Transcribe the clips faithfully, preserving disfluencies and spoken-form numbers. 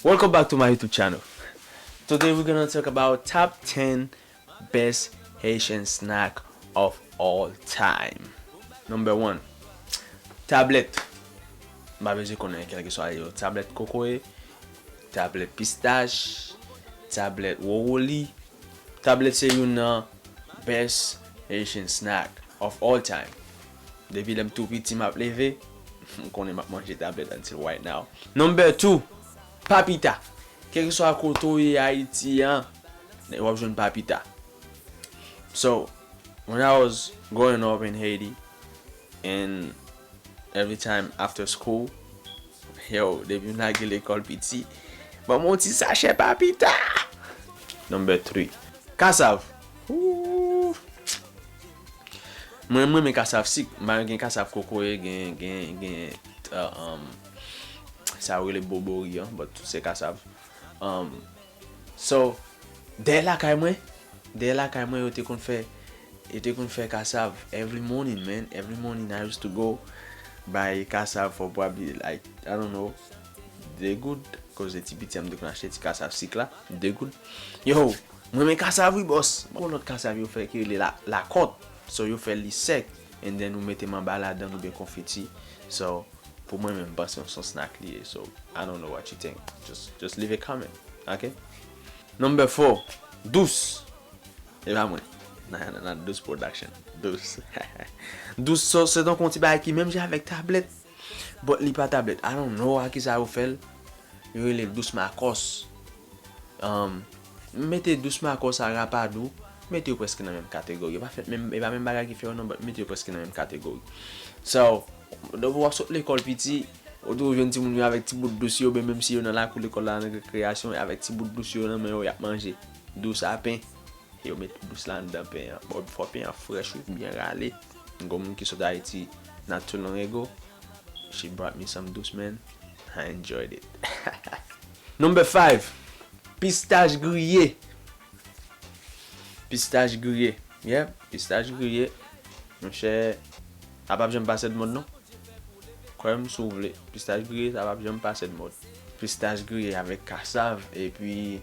Welcome back to my YouTube channel. Today we're gonna talk about top ten best Haitian snack of all time. Number one, tablèt. M pa bezwen konnen kèlkeswa yo. Tablèt kokoye, tablèt pistach, tablèt wowoli. Tablèt se youn nan best Haitian snack of all time. Depi lè m tou piti m ap leve, m konnen m ap manje tablèt until right now. Number two, papita. Kèlkeswa kote w ye Ayiti an, w ap jwenn papita. So, when I was growing up in Haiti, and every time after school, yo, depi m lage lekòl piti, ban m yon ti sachè papita. Number three, kasav. Ooh. Mwen, mwen renmen kasav sik. M pa gen kasav kokoye, gen, gen, gen, uh, um, sa yo rele bobori an, but se kasav. Um, so, dèyè lakay mwen, dèyè lakay mwen, yo te konn fè, yo te konn fè kasav every morning, man. Every morning, I used to go buy kasav for probably, like, I don't know, de goud. Koz ti piti an, m te konn achte ti kasav sik la, de goud. Yo, mwen renmen kasav wi, bòs. Gon lòt kasav yo fè ki rele la, lakòt. So, yo fè li sèk, and then ou mete manba ladan oubyen konfiti. So, pou mwen menm, m panse yon, se yon snack li ye. So, I don't know what you think. Just, just leave a comment, ok? Number four, dous. E pa mwen. Nah, nah, nah, Dous Production. Dous. Dous, so, se tankou yon ti bagay ki menm jan avèk tablèt. But li pa tablèt. I don't know a kisa yo fè l. Yo rele l Dous Makòs. Um, mete Dous Makòs a Rapadou, mete yo prèske nan menm kategori. E pa fèt menm, e pa menm bagay ki fè yo non, but mete yo prèske nan menm kategori. So, depi w ap sot lekòl piti, ou toujou jwenn timoun yo avèk ti bout dous yo, oubyen menm si yo nan lakou lekòl la, nan rekreyasyon, avèk ti bout dous yo nan men yo, y ap manje. Dous a pen. Yo met dous la anndan pen an. Bon, fò pen an frèch wi, byen rale. Gon moun ki sot Ayiti not too long ago. She brought me some dous, man. I enjoyed it. Number five, pistach griye. Pistach griye. Yeah, pistach griye. Monchè, a p ap janm pase de mòd non. Kwè m si w vle. Pistach griye, sa p ap janm pase de mòd. Pistach griye avèk kasav, epi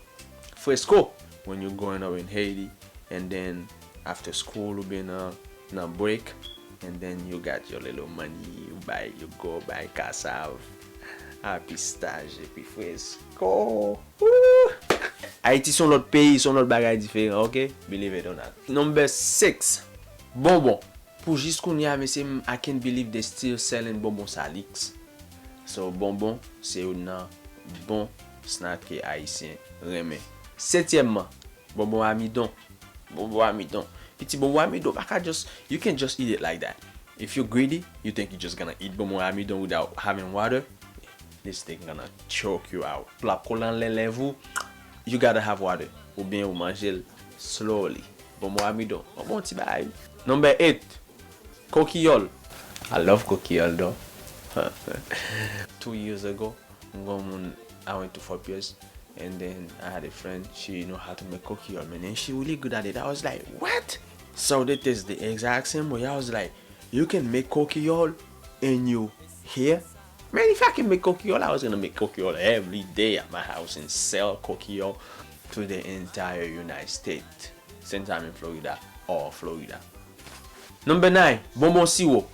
fresko. When you growing up in Haiti, and then after school, oubyen nan, nan break, and then you got your little money, you buy, you go buy kasav, a pistach, epi fresko. Woo! Ayiti se yon lòt peyi, se yon lòt bagay diferan, ok? Believe it or not. Number six, bonbon. Pou jis kounye a, mesye, m, I can't believe they still selling bonbon Salix. So, bonbon, se youn nan bon snack ke Ayisyen renmen. Setyèmman, bonbon amidon. Bonbon amidon. Piti bonbon amidon, pa ka just, you can't just eat it like that. If you greedy, you think you just gonna eat bonbon amidon without having water, this thing gonna choke you out. Pou l ap kole anlè lèv ou, you gotta have water. Oubyen ou manje l slowly. Bonbon amidon. Yon bon ti bagay. Number eight, kokiyòl. I love kokiyòl, though. Two years ago, m gon moun, I went to Fort Pierce, and then I had a friend, she know how to make kokiyòl, man, and she really good at it. I was like, "What?" So they taste the exact same way. I was like, "You can make kokiyòl and you here?" Man, if I can make kokiyòl, I was gonna make kokiyòl every day at my house and sell kokiyòl to the entire United States. Since I'm in Florida, all Florida. Number nine, bonbon siwo.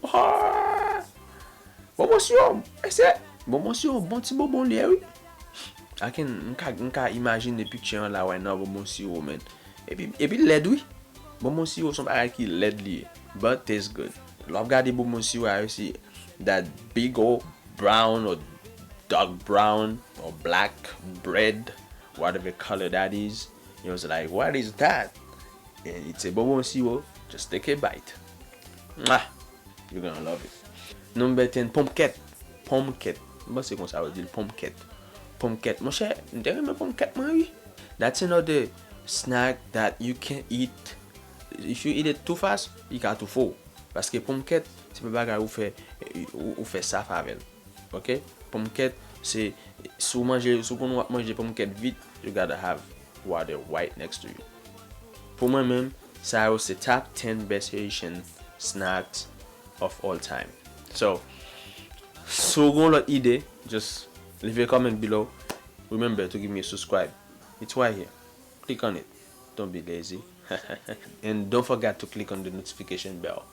Ah! Bonbon siwo, mesye, bonbon siwo, bon ti bonbon li ye, wi. I can, m ka, m ka imajine picture an la right now, bonbon siwo, man. Epi, epi lèd, wi. Bonbon siwo se yon bagay ki lèd li ye, but taste good. Lè w ap gade bonbon siwo a, you see that big old brown or dark brown or black bread, whatever color that is. You was like, "What is that?" And it's a bonbon siwo. Just take a bite. Mwah! You're gonna love it. Number ten, ponmkèt. Ponmkèt. M panse konsa yo di l, ponmkèt. Ponmkèt. Monchè, m te renmen ponmkèt mwen, wi. That's another snack that you can eat. If you eat it too fast, li ka toufe w. Paske ponmkèt, se pa bagay ou fè, ou, ou fè saf avè l. Ok? Ponmkèt, se, si w manje, si w konn w ap manje ponmkèt vit, you gotta have water right next to you. Pou mwen menm, sa yo se top ten best Haitian snacks of all time. So, si w gen lòt ide, just Leave a comment below. Remember to give me a subscribe. It's right here. Click on it. Don't be lazy. And don't forget to click on the notification bell.